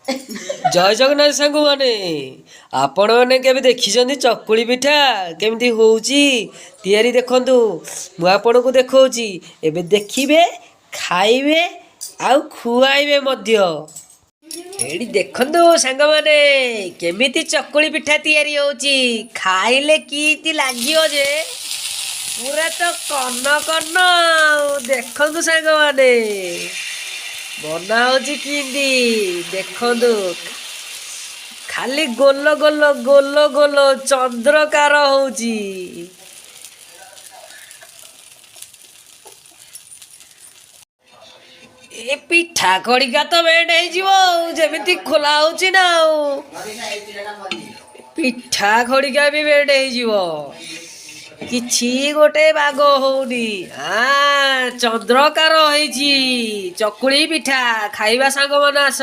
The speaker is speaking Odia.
ଜୟ ଜଗନ୍ନାଥ ସାଙ୍ଗମାନେ, ଆପଣମାନେ କେବେ ଦେଖିଛନ୍ତି ଚକୁଳି ପିଠା କେମିତି ହେଉଛି ତିଆରି? ଦେଖନ୍ତୁ, ମୁଁ ଆପଣଙ୍କୁ ଦେଖାଉଛି। ଏବେ ଦେଖିବେ, ଖାଇବେ ଆଉ ଖୁଆଇବେ ମଧ୍ୟ। ଏଇଠି ଦେଖନ୍ତୁ ସାଙ୍ଗମାନେ, କେମିତି ଚକୁଳି ପିଠା ତିଆରି ହେଉଛି। ଖାଇଲେ କେମିତି ଲାଗିବ ଯେ ପୁରା ତ କନ କନ ଆଉ। ଦେଖନ୍ତୁ ସାଙ୍ଗମାନେ, ବନା ହେଉଛି କେମିତି ଦେଖନ୍ତୁ। ଖାଲି ଗୋଲ ଗୋଲ ଗୋଲ ଗୋଲ ଚନ୍ଦ୍ରକାର ହଉଛି। ଏ ପିଠା ଖଡ଼ିକା ତ ବେଣ୍ଡ ହେଇଯିବ ଆଉ, ଯେମିତି ଖୋଲା ହଉଛି ନା ଆଉ ପିଠା ଖଡ଼ିକା ବି ବେଣ୍ଡ ହେଇଯିବ। କିଛି ଗୋଟେ ବାଗ ହଉନି। ଆ ଚନ୍ଦ୍ରକାର ହେଇଛି ଚକୁଳି ପିଠା। ଖାଇବା ସାଙ୍ଗମାନେ, ଆସ।